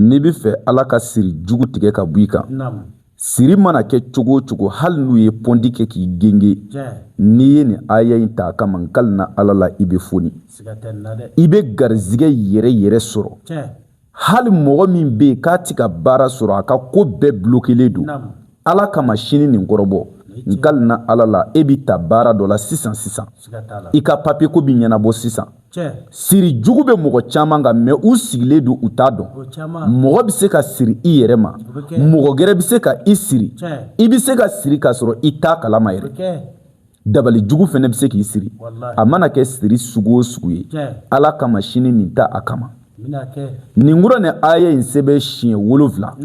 N'i bɛ fɛ Ala ka siri jugu tigɛ ka bɔ i kan, siri mana kɛ cogo o cogo, hali n'u ye pɔndi kɛ k'i genge, n'i ye nin aya in ta a kama, n kalina Ala la, i bɛ foni, i bɛ garizigɛ yɛrɛ yɛrɛ sɔrɔ. Hali mɔgɔ min bɛ yen k'a tɛ ka baara sɔrɔ, a ka ko bɛɛ bulokelen don, Ala kama sini nin kɔrɔbɔ, n kalina Ala la, e bɛ ta baara dɔ la sisan sisan, i ka papiye ko bɛ ɲɛnabɔ sisan. Siri jugu bɛ mɔgɔ caman kan, mais u sigilen don, u t'a dɔn. Mɔgɔ bɛ se ka siri i yɛrɛ ma, mɔgɔ gɛrɛ bɛ se ka i siri, i bɛ se ka siri k'a sɔrɔ i t'a kalama yɛrɛ. Dabali jugu fana bɛ se k'i siri. A mana kɛ siri sugu o sugu ye, Ala kama sini nin ta a kama. Nin kuranɛ aya in sɛbɛn siɲɛ 7,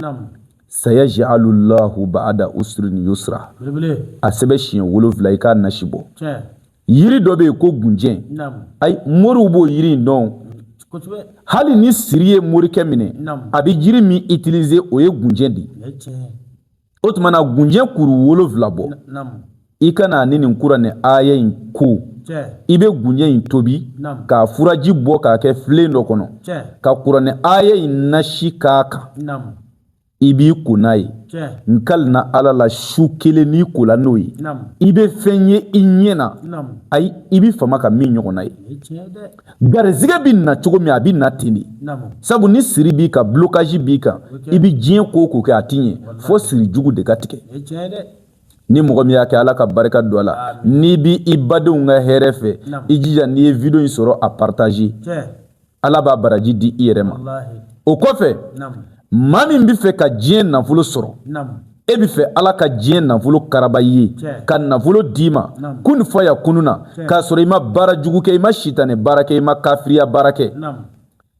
sayaji'alullahu ba'da usrin yusra. A sɛbɛn siɲɛ 7, i k'a nasi bɔ. Yiri dɔ bɛ yen ko gunjɛ. Ayi, moriw b'o yiri in dɔn. Hali ni siri ye morikɛ minɛ, a bɛ jiri min utiliser, o ye gunjɛ de ye. O tuma na, gunjɛ kuru 7 bɔ, i ka na ni nin kuranɛ aya in ko. I bɛ gunjɛ in tobi k'a furaji bɔ k'a kɛ filen dɔ kɔnɔ, ka kuranɛ aya in nasi k'a kan, i b'i ko n'a ye. N kalina Ala la, su kelen n'i kola n'o ye, i bɛ fɛn ye i ɲɛ na, ayi, i bɛ fama ka min ɲɔgɔnna ye. Garizigɛ bɛ na cogo min, a bɛ na ten de. Sabu ni siri b'i kan, blocage b'i kan, i bɛ diɲɛ ko o ko kɛ, a tɛ ɲɛ fo siri jugu de ka tigɛ. Ni mɔgɔ min y'a kɛ, Ala ka barika don a la. N'i b'i i badenw ka hɛrɛ fɛ, i jija, n'i ye video in sɔrɔ, a partager. Ala b'a baraji di i yɛrɛ ma. O kɔfɛ, maa min bɛ fɛ ka diɲɛ nafolo sɔrɔ, e bɛ fɛ Ala ka diɲɛ nafolo karaba i ye, ka nafolo d'i ma kun fa ya kunu na, k'a sɔrɔ i ma baara jugu kɛ, i ma sitanɛ baara kɛ, i ma kafiriya baara kɛ,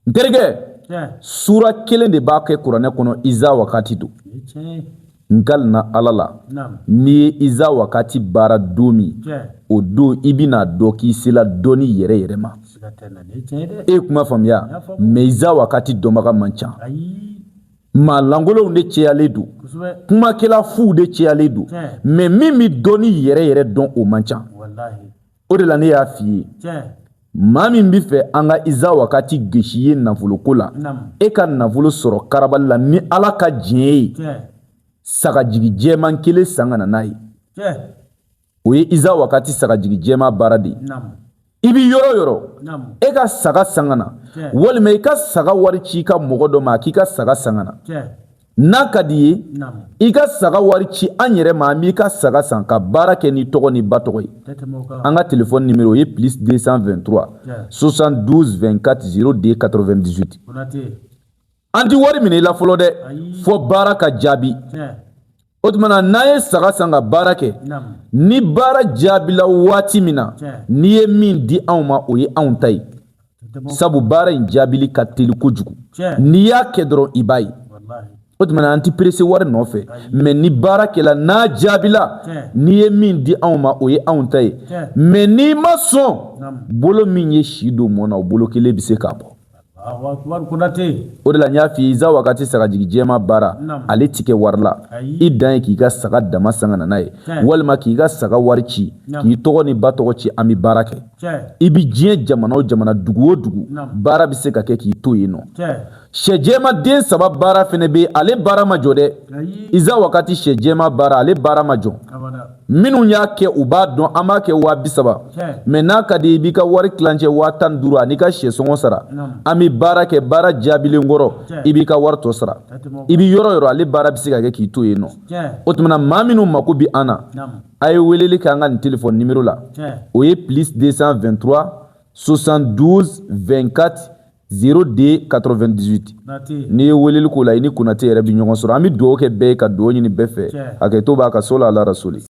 n terikɛ, sura kelen de b'a kɛ kuranɛ kɔnɔ, iza wakati don. N kalina Ala la, n'i ye iza wakati baara don min, o don i bɛna dɔn k'i sela dɔnni yɛrɛ yɛrɛ ma. E ye kuma faamuya? Mais iza wakati dɔnbaga man ca, maa lankolonw de cɛyalen don, kumakɛla fuw de cɛyalen don, mais min bɛ dɔnni yɛrɛ yɛrɛ dɔn, o man ca. O de la ne y'a f'i ye, maa min bɛ fɛ an ka iza wakati gosi ye nafoloko la, e ka nafolo sɔrɔ karabali la ni Ala ka diɲɛ ye, sagajigi jɛman kelen san ka na n'a ye. O ye iza wakati sagajigi jɛman baara de ye. I bɛ yɔrɔ yɔrɔ, e ka saga san ka na, walima i ka saga wari ci i ka mɔgɔ dɔ ma, a k'i ka saga san ka na. N'a ka di ye, i ka saga wari ci an yɛrɛ ma, an b'i ka saga san ka baara kɛ ni tɔgɔ ni ba tɔgɔ ye. An ka telefɔni nimero ye plus 223 72 24 02 98. An ti wari minɛ i la fɔlɔ dɛ, fo baara ka jaabi. O tuma na, n'an ye saga san ka baara kɛ, ni baara jaabila waati min na, n'i ye min di anw ma, o ye anw ta ye, sabu baara in jaabili ka teli kojugu. N'i y'a kɛ dɔrɔn, i b'a ye. O tuma na, an ti pressé wari nɔfɛ, mais ni baara kɛla, n'a jaabila, n'i ye min di anw ma, o ye anw ta ye. Mais n'i ma sɔn, bolo min ye si don mɔn na, o bolo kelen bɛ se k'a bɔ. O de la n y'a f'i ye, iza wakati sagajigi jɛma baara, ale ti kɛ wari la. I dan ye k'i ka saga dama san ka na n'a ye, walima k'i ka saga wari ci, k'i tɔgɔ ni ba tɔgɔ ci, an bɛ baara kɛ. I bɛ diɲɛ jamana o jamana, dugu o dugu, baara bɛ se ka kɛ k'i to yen nɔ. Sɛ jɛma den saba baara fɛnɛ bɛ, ale baara ma jɔ dɛ. Iza wakati sɛ jɛma baara, ale baara ma jɔ. Minnu y'a kɛ, u b'a dɔn. An b'a kɛ 30 000, mais n'a ka di, i b'i ka wari tilancɛ 15 000 an'i ka sɛ sɔngɔ sara. An bɛ baara kɛ, baara jaabilen kɔrɔ, i b'i ka wari tɔ sara. I bɛ yɔrɔ yɔrɔ, ale baara bɛ se ka kɛ k'i to yen nɔ. O tuma na, maa minnu mako bɛ an na, a ye weleli kɛ an ka nin telefɔni nimero la, o ye plus 223 72 24 02 98. N'i ye weleli k'o la, i ni Konate yɛrɛ bɛ ɲɔgɔn sɔrɔ. An bɛ dugawu kɛ bɛɛ ye, ka dugawu ɲini bɛɛ fɛ. Hakɛto b'a ka so la, ala rasuli.